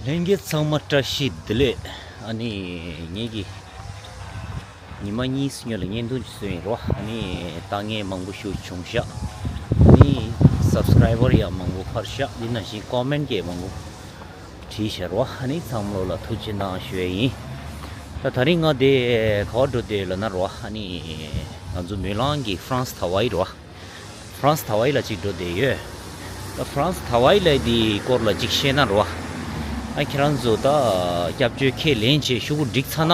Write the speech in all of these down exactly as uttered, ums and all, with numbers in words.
ལྷན་རྒྱས་ཚང་མ་བཀྲ་ཤིས་བདེ་ལེགས། ཨ་ནི་ངེད་ཀྱི་ཉི་མ་གཉིས་སྔོན་ལ་བརྙན་ཐུང་ཅིག་བཟོས་ཡིན་རོ། ཨ་ནི་ལྟ་མཁན་མང་པོ་ཞིག་བྱུང་ཤག་ཨ་ནི་སབ་སི་ཀ་རའི་བར་ཡང་མང་པོ་འཕར་ཤག་འདི་ནང་བཞིན་ཀོ་མེན་ཊི་ཡང་མང་པོ་བྲིས་ཤག་རོ། ཨ་ནི་ཚང་མ་ལོ་ལ་ཐུགས་རྗེ་གནང་ཞུ་ཡས་ཡིན། ད་དེ་རིང་ང་དེ་ག་པར་འགྲོ་བསྡད་ཡོད་ལབ་ན་རོ། ཨ་ནི་ང་ཚོ་མུན་ལང་གི་ཧྥ་རན་སི་ཐ་ཝའི་རོ། ཧྥ་རན་སི་ཐ་ཝའི་ལ་ཅིག་འགྲོ་བསྡད་ཡོད། ད་ཧྥ་རན་སི་ཐ་ཝའི་ལ་དེའི་སྐོར་ལ་ཅིག་བཤད་ན་རོ། ཨ་ཁྱེད་རང་ཚོ་ད་སྐྱབས་བཅོལ་ཁས་ལེན་བྱས་ཤོག་གུ་བསྒྲིགས་ཚར་ན།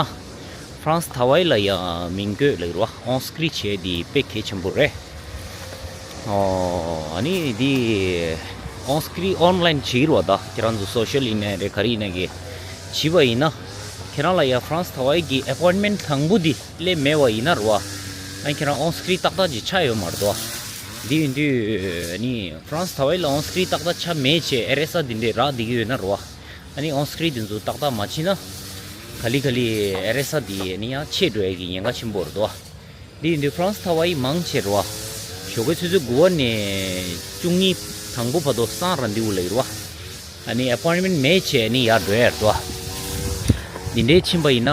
ཧྥ་རན་སི་ཐ་ཝའི་ལ་ཡང་མིང་བཀོད་ལབ་རོ། ཨོན་སི་ཀྲི་བྱས་དེ་དཔེ་གལ་ཆེན་པོ་རེད། ཨོ་ཨ་ནི་དེ་ཨོན་སི་ཀྲི་ཨོན་ལ་ཡིན་བྱེད་རོ། ད་ཁྱེད་རང་ཚོ་སོ་ཤལ་ཡིན་ནའི་རེད། ག་རེ་ཡིན་ནའི་གི་བྱས་པ་ཡིན་ན། ཁྱེད་རང་ལ་ཡང་ཧྥ་རན་སི་ཐ་ཝའི་གི་ཨེ་པོའིན་མེན་ཊི་དང་པོ་དེ་སླེབས་མེད་པ་ཡིན་ན་རོ། ཨ་ཁྱེད་རང་ཨོན་སི་ཀྲི་ཏག་ཏག་ཅིག་ཆགས་ཡོད་མ་རེད་དོ། འདི་ཡིན་དུས་ནི་ཧྥ་རན་སི་ཐ་ཝའི་ལ་ཨོན་སི་ཀྲི་ཏག་ཏག་ཆགས་མེད་བྱས་ཨེ་རེ་ས་འདི་འདྲའི་རག་བསྡད་ཀྱི་ཡོད་ན་རོ། ཨ་ནི་ཨོན་སི་ཀྲི་འདི་ཚོ་ཏག་ཏག་མ་བྱིན་ན། ག་ལེ་ག་ལེ་ཨེ་རེ་ས་འདི་ནི་ཡང་ཆད་འགྲོ་ཡ་གི་ཉེན་ཁ་ཆེན་པོ་རེད་དོ། འདི་ཡིན་དུས་ཧྥ་རན་སི་ཐ་ཝའི་མང་ཆེ་རོ། ཞོགས་ཀའི་ཆུ་ཚོད་དགུ་པ་ནས་བཅུ་གཉིས་དང་པོ་བར་དུ་སང་ར་འདི་འུ་ལ་ཡོད་རོ། ཨ་ནི་ཨེ་པོའིན་མེན་ཊི་མེད་བྱས་ནི་ཡར་འགྲོ་ཡར་འགྲོ། འདི་འདྲའི་ཕྱིན་པ་ཡིན་ན་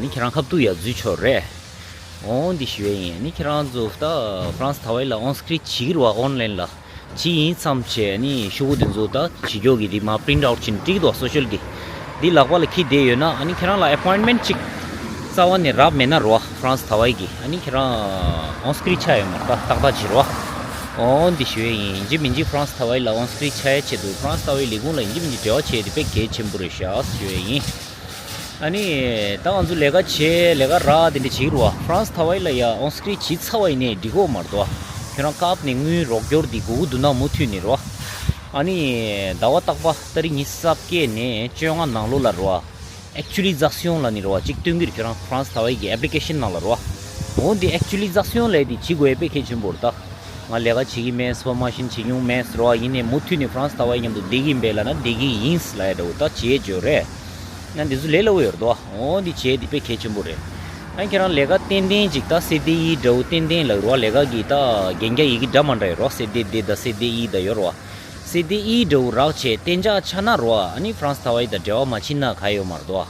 ནི་ཁྱེད་རང་ཁ་ཐུག་ཡར་འཛུལ་ཆོག་རེད། འོང་འདི་ཞུ་ཡས་ཡིན། ནི་ཁྱེད་རང་ཚོ་ད་ཧྥ་རན་སི་ཐ་ཝའི་ལ་ཨོན་སི་ཀྲི་བྱེད་ཀྱི་རེད་བ། ཨོན་ལ་ཡིན་ལ་བྱེད་ཡིན་མཚམས་བྱས་ནི་ཤོག་གུ་འདི་ཚོ་ད་བྱེད་ཀྱོག་གི་འདི་མ་པི་རིན་ཊི་ཨའུ་ཊི་བྱས་ནི་བསྒྲིགས་འདུག་སོ་ཤལ་འདི། འདི་ལག་པ་ལ་འཁྱེར་བསྡད་ཡོད་ན་ཨ་ནི་ཁྱེད་རང་ལ་ཨེ་པོའིན་མེན་ཊི་ཅིག་རྩ་བ་ནས་རག་མེད་ན་རེད་བ། ཧྥ་རན་སི་ཐ་ཝའི་གི་ཨ་ནི་ཁྱེད་རང་ཨོན་སི་ཀྲི་ཆགས་ཡོད་མ་རེད། ད་ཏག་ཏག་བྱེད་རོགས། འོ་འདི་ཞུ་ཡས་ཡིན། ཡིན་གཅིག་མིན་གཅིག་ཧྥ་རན་སི་ཐ་ཝའི་ལ་ཨོན་སི་ཀྲི་ཆགས་ཡས་ཆེད་དུ་ཧྥ་རན་སི་ཐ་ཝའི་ལས་ཁུངས་ལ་ཡིན་གཅིག་མིན་གཅིག་འབྲེལ་བ་བྱས་ཏེ་དཔེ་གལ་ཆེན་པོ་རེད་ཤག་ཞུ་ཡས་ཡིན། ཨ་ནི་ད་ང་ཚོ་ལས་ཀ་བྱས་ལས་ཀ་རག་དེ་འདྲ་བྱེད་ཀྱི་རེད་བ། ཧྥ་རན་སི་ཐ་ཝའི་ལ་ཡ་ཨོན་སི་ཀྲི་བྱས་ཚར་བ་ཡིན་ནའི་འགྲིག་གི་ཡོད་མ་རེད་དོ། ཁྱོད་རང་སྐབས་ནས་དངུལ་རོགས་སྐྱོར་འདི་དགོས་ཀྱི་འདུག་ན་མུ་མཐུད་ནས་རེད་བ། ཨ་ནི་ཟླ་བ་རྟག་པ་ཏ་རིག་ཉི་ཤུ་རྩ་བརྒྱད་ནས་བཅོ་ལྔ་ནང་ལོགས་ལ་རེད་བ། ཨེག་ཅུ་ལི་ཛ་སི་ཡོང་ལ་ནི་རེད་བ། གཅིག་སྟོན་གྱི་རེད། ཁྱོད་རང་ཧྥ་རན་སི་ཐ་ཝའི་གི་ཨེབ་ལི་ཀེ་ཤན་ནང་ལ་རེད་བ། འོ་འདི་ཨེག་ཅུ་ལི་ཛ་སི་ཡོང་ལས་འདི་བྱེད་དགོས་ཡ་དཔེ་གལ་ཆེན་པོ་རེད་ད། ང་ལས་ཀ་བྱེད་ཀྱི་མེད་ཟེར་བ་མ་གཞི་བྱེད་མྱོང་མེད་ཟེར་བ་ཡིན་ནའི་མུ་མཐུད་ནས་ཧྥ་རན་སི་ཐ་ཝའི་མཉམ་དུ་བསྡད་ཀྱི་ཡིན་པས་ལབ་ན་བསྡད་ཀྱི་ཡིན་ལབ་ཡ་འདྲ་བོ་ད་བྱེད་འཇོག་རེད། ང་འདི་ཚོ་ལས་སླ་བོ་ཡོད་རེད་དོ། འོ་འདི་བྱེད་འདི་དཔེ་གལ་ཆེན་པོ་རེད། ཨ་ཁྱེད་རང་ལས་ཀ་ཏན་ཏན་ཅིག་ད་སེ་དེ་ཨི་འདྲ་བོ་ཏན་ཏན་ལ་རོ། ལས་ཀ་གི་ད་གན་རྒྱ་ཡི་གེ་འདྲ་མ་འདྲ་ཡོད་རོ། སེ་དེ་དེ་ད་སེ་དེ་ཨི་ད་ཡོད་རོ། སེ་དེ་ཨི་འདྲ་བོ་རག་བྱས་གཏན་འཇགས་ཆགས་ན་རོ། ཨ་ནི་ཧྥ་རན་སི་ཐ་ཝའི་ད་འབྲེལ་བ་མ་ཕྱིན་ན་ག་ཡོད་མ་རེད་དོ།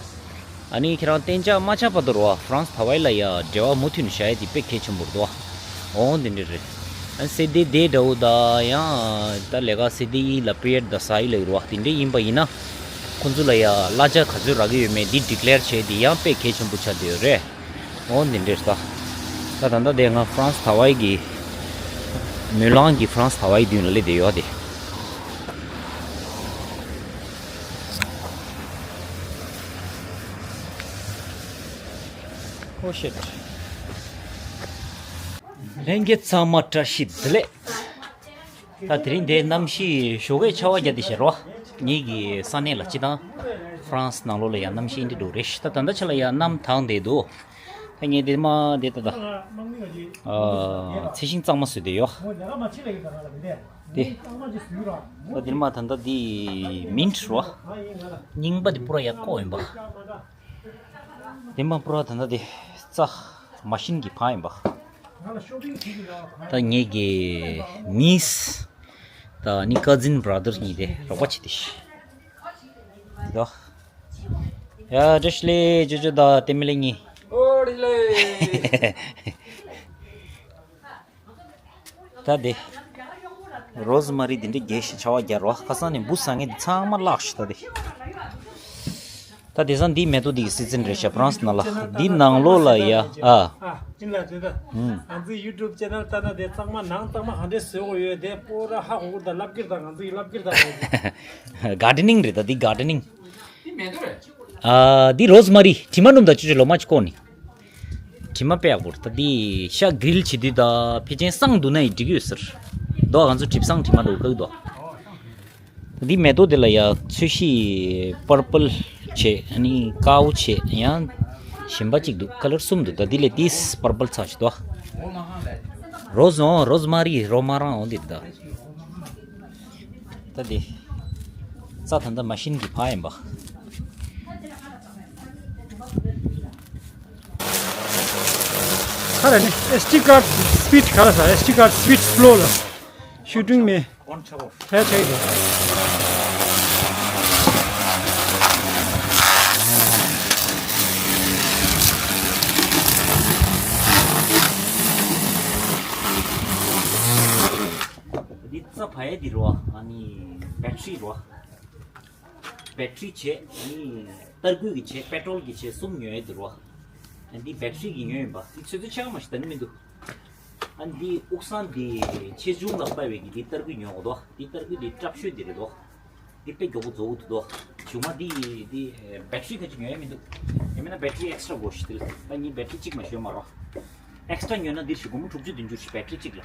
ཨ་ནི་ཁྱེད་རང་གཏན་འཇགས་མ་ཆགས་བར་དུ་རོ། ཧྥ་རན་སི་ཐ་ཝའི་ལ་ཡ་འབྲེལ་བ་མུ་མཐུད་ནས་བྱ་ཡ་དེ་དཔེ་གལ་ཆེན་པོ་རེད་དོ། འོ་འདི་འདྲ་རེད། ཨ་ནི་སེ་དེ་དེ་འདྲ་བོ་ད་ཡང་ད་ལས་ཀ་སེ་དེ་ཨི་ལ་པི་རི་ཡོད་ད་ས་ཨི་ལ་ཡོད་རོ། དེ་འདྲ་ཡིན་པ་ཡིན་ན་ཁོང་ཚོ་ལ་ཡ་གླ་ཆ་ག་ཚོད་རག་གི་ཡོད་མེད་འདི་ཌི་ཀི་ལེར་བྱས་དེ་ཡང་དཔེ་གལ་ཆེན་པོ་ཆགས་བསྡད་ཡོད་རེད། འོ་འདི་འདྲ་རེད་ད། ད་ད་ལྟ་དེ་ང་ཧྥ་རན་སི་ཐ་ཝའི་གི་མུན་ལང་གི་ཧྥ་རན་སི་ཐ་ཝའི་མདུན་ལ་སླེབས་བསྡད་ཡོད་དེ། Oh shit. ལྷན་རྒྱས་ཚང་མ་བཀྲ་ཤིས་བདེ་ལེགས། ད་དེ་རིང་འདིར་གནམ་གཤིས་ཞོགས་ཀས་ཆར་པ་བརྒྱབ་བསྡད་ཤག་རོ། ངེད་ཀྱི་ས་གནས་ལ་སྤྱིར་བཏང་ཧྥ་རན་སི་ནང་ལོགས་ལ་ཡང་གནམ་གཤིས་འདི་འདྲ་རེད། ད་ད་ལྟ་ཆ་ལ་ཡང་གནམ་དྭངས་བསྡད་འདུག་ད་ངས་འདིར་མ་འདི་ད་ད་ཨ་ཚལ་ཞིང་གཙང་མ་བཟོས་བསྡད་ཡོད། དེ་ད་འདིར་མ་ད་ད་འདི་མིན་ཊི་རོ། རྙིང་པ་འདི་པུ་ར་ཡག་པོ་ཡིན་པ། དེ་མ་པུ་ར་ད་ལྟ་དེ་རྩྭ་མ་ཤིན་གྱི་ཕང་ཡིན་པ། ད་ངེད་ཀྱི་ནིས་ད་ནི་ཀ་ཛིན་བྷ་ར་དར་གཉིས་དེ་རོགས་པ་བྱེད་དེ་ཤི། ད་ཡ་བཀྲ་ཤིས་བདེ་ལེགས། ཅོ་ཅོ་དང་ཏེ་མི་ལེ་གཉིས། ཨོ་བཀྲ་ཤིས་བདེ་ལེགས། ད་དེ། རོ་ཟི་མ་རི་དེ་འདྲ་རྒྱས་ཤིང་ཆར་པ་རྒྱག་རོ། ཁ་སང་ནས་འབུ་ཟ་མཁན་དེ་ཚང་མ་བརླག་ཤི་ད་དེ། ད་དེང་སང་འདི་མེ་ཏོག་འདི་གི་སི་ཛིན་རེད་ཤག་ཧྥ་རན་སི་ནང་ལ། འདི་ནང་ལོགས་ལ་ཡ། ཨ། ཨ། ཅིན་ལ་དེ་ད། ཧུམ། ང་ཚོའི་ཡུ་ཊུབ་ཅེ་ནལ་ལྟ་ན་དེ་གཙང་མ་ནང་གཙང་མ་ག་འདྲས་བཟོས་དགོས་ཡོད་དེ་པོ་ར་ཧ་གོ་གི་ད་ལབ་ཀྱི་ད་ང་ཚོ་ཡི་ལབ་ཀྱི་ད། གར་ཌེ་ནིང་རེད་ད་འདི་གར་ཌེ་ནིང་། ཨ། འདི་རོ་ཟི་མ་རི་དྲི་མ་སྣུམ་དང་ཅུ་ཅུ་ལོ་མ་ཅིག་བསྐོལ་ནི། དྲི་མ་དཔེ་ཡག་པོ་རེད། ད་འདི་ཤ་གྷི་རིལ་བྱེད་དུས་ད་ཕལ་ཆེར་སངས་འདུག་ན་ཡི་འགྲིག་ཡོད་ཟེར། མདོག་ང་ཚོ་གྲིབ་སངས་དྲི་མ་འདུག་ཁག་འདུག་ད་འདི་མེ་ཏོག་དེ་ལ་ཡ་ཚོས་གཞི་པར་པལ་བྱས་ཨ་ནི་དཀར་པོ་བྱས་ཡང་གཞན་པ་གཅིག་འདུག་ཀ་ལར་གསུམ་འདུག་ད་འདི་ལས་ཏིས་པར་པལ་ཚ་ཞིག་འདུག་རོ་ཟི་འོང་། རོ་ཟི་མ་རི་རོ་མ་རང་འོང་འདི་རེད་ད། ད་འདི་རྩྭ་ད་ལྟ་མ་ཤིན་གྱི་ཕང་ཡིན་པ། ཁ་ར་ནི་ཨེས་ཌི་ཀར་སི་པིཌ་ག་ལ་ས་ཨེས་ཌི་ཀར་སི་པིཌ་སི་ལོ་ལ་ཤུ་ཊིང་མེ་ཧེ་ཆེ་གི། ཨེ་འདི་རོ། ཨ་ནི་བེ་ཊི་རི་རོ། བེ་ཊི་རི་བྱས། ཨ་ནི་ཏར་སྐུད་ཀྱི་བྱས། པེ་ཊོལ་གྱི་བྱས། གསུམ་ཉོས་ཡོད་འདི་རོ། ཨ་འདི་བེ་ཊི་རི་གི་ཉོས་ཡིན་པ། འདི་ཚོད་ཚོད་ཆགས་མ་ཞིག་ད་ནི་མི་འདུག་ཨ་འདི་དབུགས་སང་འདི་ཆེ་ཆུང་ལ་ལྟ་བའི་གི་འདི་ཏར་སྐུད་ཉོ་དགོས་དོ། འདི་ཏར་སྐུད་འདི་སྲབ་ཤོས་འདི་རེད་དོ། འདི་དཔེ་མགྱོགས་པོ་རྫོགས་འདུག་དོ། གཞུག་མ་འདི་འདི་བེ་ཊི་རི་ཁ་ཅིག་ཉོ་ཡ་མི་འདུག་ཡིན་མིན་ན་བེ་ཊི་རི་ཨེག་སི་ཊྲ་དགོས་ཤིག་འདི་ལ་ད་ངས་བེ་ཊི་རི་གཅིག་མ་ཞོན་མ་རོགས། ཨེག་སི་ཊྲ་ཉོས་ན་འདིར་ཞིག་སྒོར་མོ་དྲུག་ཅུ་བདུན་ཅུ་ཞིག་བེ་ཊི་རི་གཅིག་ལ།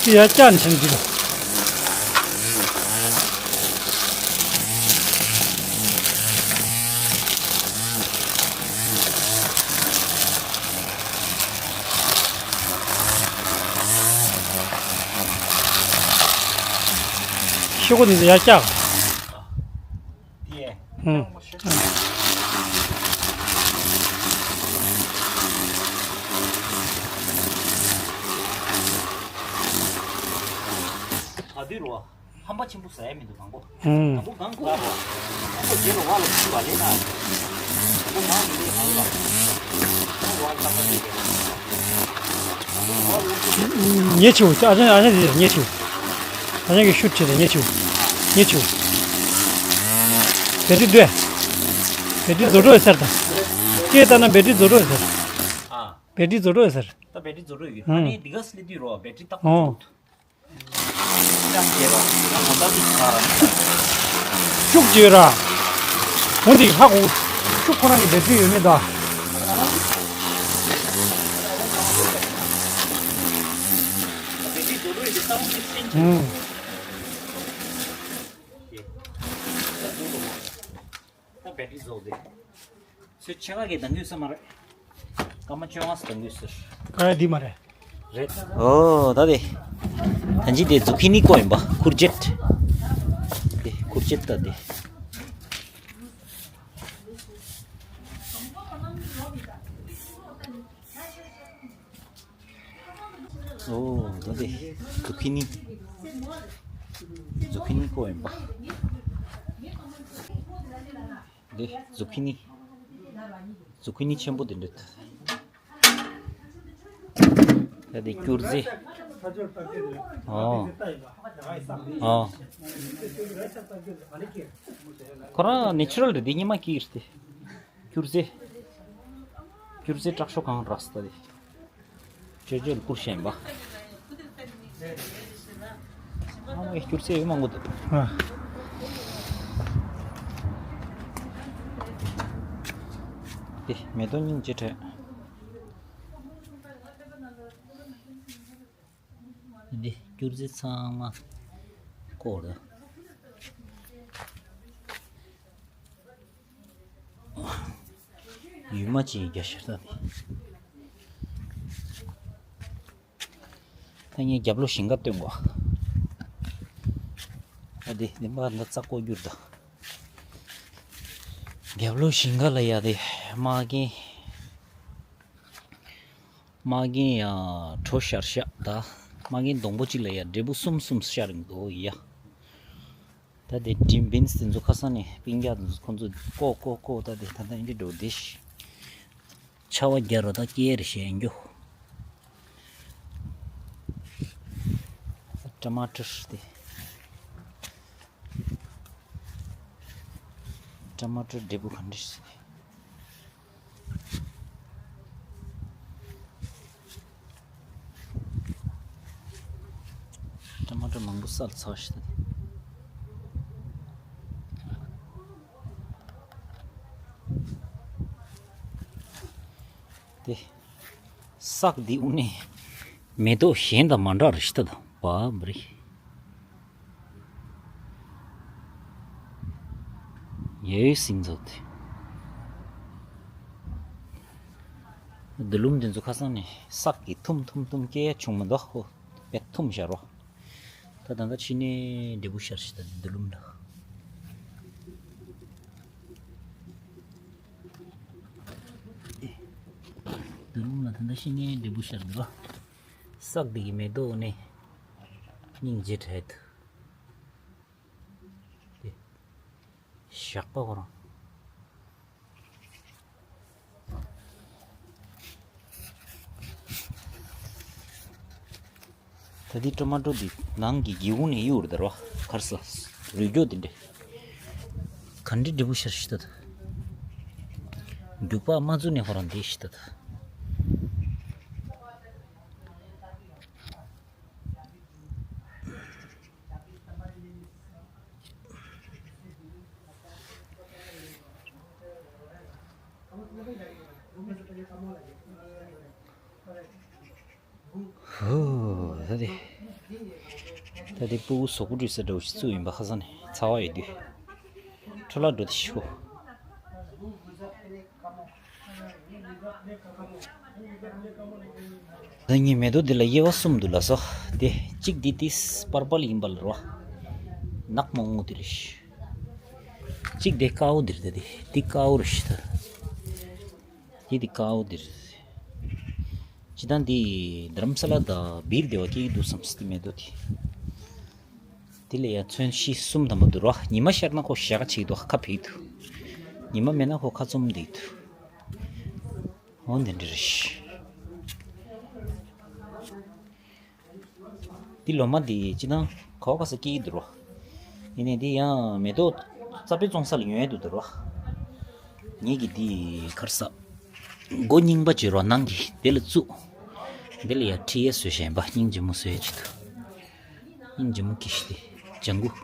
ཡ་ཅན་ཆེན་གྱི། ཤོག་གུ་འདི་ཡར་བཀྱག་ཧུམ། ག་དུས་རོ། ཧམ་པ་ཆེན་པོ་ཟ་ཡ་མི་འདུག་དང་པོ། ཧུམ། དང་པོ་གང་དགོས་རོ། དང་པོ་རྗེས་ལ་བ་ལ་ཞུ་བ་ལས་ན། དང་པོ་ནང་མི་འདུག་དང་པོ་ལ། ཉེ་ཆུ། ཨ་ཅང་ཨ་ཅང་དེ་ཉེ་ཆུ། ཨ་ཅང་གི་ཤུ་ཁྲིད་དེ་ཉེ་ཆུ། ཉེ་ཆུ། བེ་ཊི་རི་འདུག་བེ་ཊི་རི་རྫོགས་འགྲོ་ཡོད་ཟེར་ད། སྐད་བཏང་ན་བེ་ཊི་རི་རྫོགས་འགྲོ་ཡོད་ཟེར། ཨ། བེ་ཊི་རི་རྫོགས་འགྲོ་ཡོད་ཟེར། ད་བེ་ཊི་རི་རྫོགས་འགྲོ་ཡོད། ཨ་ནི་འདི་ག་སླེབས་དུས་རོ་བེ་ཊི་རི་ཏག་ཏག་འདུག་ཤུགས་ཀྱིས་ར། འོ་འདི་ཧ་གོ། ཤུགས་ཁོ་རང་གི་བེད་སྤྱོད་ཡོད་མེད་ད། ཧུམ། ད་བེད་སྤྱོད་རྫོགས་ཏེ། ཚོད་ཆེ་བ་གི་གདང་དགོས་ས་མ་རེད། སྐར་མ་བཅོ་ལྔ་ཙམ་གདང་དགོས་ཟེར། ཀ་ཡ་འདི་མ་རེད། རེད། ཨོ་ད་དེ། ད་ཅི་དེ་ཛུ་ཁི་ནི་ཀོ་ཡིན་པ། ཁུར་ཅེད། དེ་ཁུར་ཅེད་ད་དེ། ཨོ་ད་དེ། ཛུ་ཁི་ནི། ཛུ་ཁི་ནི་ཀོ་ཡིན་པ། འདི་ཛུ་ཁི་ནི། ཛུ་ཁི་ནི་ཆེན་པོ་དེ་འདྲ། ད་དེ་སྐྱུར་རྩི། ཨོ། ཨོ། ཁོ་རང་ནེ་ཅུ་རལ་རེད། འདི་ཉི་མ་སྐྱེས་རེད་དེ། སྐྱུར་རྩི། སྐྱུར་རྩི་སྐྲག་ཤོག་གང་རག་སྟེ། ཅོ་ཅོ་བསྐུར་བཞིན་པ། ཨ་མའི་སྐྱུར་རྩི་ཡོད་མང་པོ་འདུག་ཨ། དེ་མེ་ཏོག་སྙིང་རྗེ་འཕྲད། འདི་སྐྱུར་རྩི་ཚང་མ་བསྐོར་རེད། ཡུལ་མ་ཅིག་རྒྱ་ཤར་ད་ནི། ད་ངས་རྒྱབ་ལོགས་ཞིང་ཁ་སྟོན་གོ། ཨ་དེ་དེ་མར་འདི་རྩྭ་བརྐོ་རྒྱུ་རེད་ད། རྒྱབ་ལོགས་ཞིང་ཁ་ལ་ཡ་དེ་མ་རྒན། མ་རྒན་ཡ་གྲོ་ཤར་ཤག་ད། མ་རྒན་སྡོང་པོ་གཅིག་ལ་ཡ་འབྲས་བུ་གསུམ་གསུམ་ཤར་འདུག་ཡ། ད་དེ་ཌིམ་བིན་སི་དེ་ཚོ་ཁ་སང་ནས་སྤུན་ཀྱག་དེ་ཚོ་ཁོང་ཚོ་བརྐོ་བརྐོ་བརྐོ། ད་དེ་ད་ལྟ་ཨེ་འདྲ་འགྲོ་བསྡད་ཤག་ཆར་པ་རྒྱག་རོགས་ད་སྐྱེ་རེ་བྱེད་ཡིན་རྒྱུ། ཊ་མ་ཊར་དེ། ཊ་མ་ཊར་འབྲས་བུ་ག་འདྲ་ཞིག་ཊ་མ་ཊར་མང་པོ་སལ་ཚར་ཤག་དེ། སག་འདི་དབུ་ནས་མེ་ཏོག་གཞན་དང་མ་འདྲ་རེད་ཤག་ད། བབ་རེད། ཨེ་སིང་ཛོ་དེ། དུ་ལུམ་དེ་ཚོ་ཁ་སང་ནས་སག་གིས་ཐུམ་ཐུམ་ཐུམ་སྐྱེ་ཡ་བྱུང་མི་འདུག་ཁོ་དཔེ་ཐུམ་ཤར་བ། ད་ད་ལྟ་ཕྱི་ནས་འབྲས་བུ་ཤར་ཞིག་ད་དུ་ལུམ་ལ། དུ་ལུམ་ལ་ད་ལྟ་ཕྱི་ནས་འབྲས་བུ་ཤར་འདུག་བ། སག་དེ་གི་མེ་ཏོག་ནས་སྙིང་རྗེ་བྲལ་འདུག་དེ། ཞག་པ་ཁོ་རང་། ད་འདི་ཊོ་མ་ཊོ་འདི་ནང་གི་སྒེའུ་ཁུང་ནས་གཡུག་རེད་ད་རོ། ཁར་སླ་རུས་རྒྱུ་འདི་འདྲ། ག་འདྲ་འབྲས་བུ་ཤར་ཞིག་ད་ད། རྒྱུག་པ་མ་བཙུགས་ནས་ཁོ་རང་འདི་ཞིག་ད་ད། ཧོ། ད་དེ། ད་དེ་སྤུ་གུ་གཟུགས་པོ་བཀྲུས་ས་འདྲ་བོ་ཞིག་བཙུགས་ཡིན་པ་ཁ་སང་ནས་ཚ་བ་ཡོད་དུས། འཕྲོ་བརླག་འགྲོ་དེ་ཤོ། ད་ངའི་མེ་ཏོག་འདི་ལ་དབྱེ་བ་གསུམ་འདུག་ལ་སོ། དེ་གཅིག་འདི་ཏིས་པར་པལ་ཡིན་པ་ལ་རོ། ནག་མོག་མོག་དེ་རེད། གཅིག་དེ་དཀར་པོ་འདི་རེད། ད་དེ་དེ་དཀར་པོ་རེད་ཤི་ད། དེ་དེ་དཀར་པོ་འདི་རེད། སྤྱི་བཏང་འདི་དྷ་རམ་ས་ལ་དང་བིར་དེ་བ་སྐྱེ་གི་འདུག་བསམ་སྲིད་དེ་མེ་ཏོག་དེ། དེ་ལ་ཡང་ཚོན་བཞི་གསུམ་ཐམ་པ་འདུག་རོ། ཉི་མ་ཤར་ན་ཁོ་ཞག་ཅིག་འདུག་ཁ་ཕིག་འདུག་ཉི་མ་མེད་ན་ཁོ་ཁ་བཙུམ་འདུག་འདུག་འོ་འདི་འདྲ་རེད། འདི་ལོ་མ་འདི་སྤྱི་བཏང་ག་བ་ག་ས་སྐྱེ་གི་འདུག་རོ། ཡིན་ནའི་འདི་ཡང་མེ་ཏོག་རྩ་བའི་བཙོང་ས་ལ་ཡོང་ཡ་འདུག་འདུག་རོ། ངེད་ཀྱི་འདི་ཁར་ས་སྒོ་རྙིང་པ་ཅིག་རོ། ནང་གི་དེ་ལ་བཙུགས། འདི་ལ་ཡང་ཁྲི་ཡ་བཟོས་བཞིན་པ་སྙིང་རྗེ་མོ་བཟོས་ཡ་ཅིག་འདུག་སྙིང་རྗེ་མོ་ཀི་ཤི་དེ་ལྗང་གུ།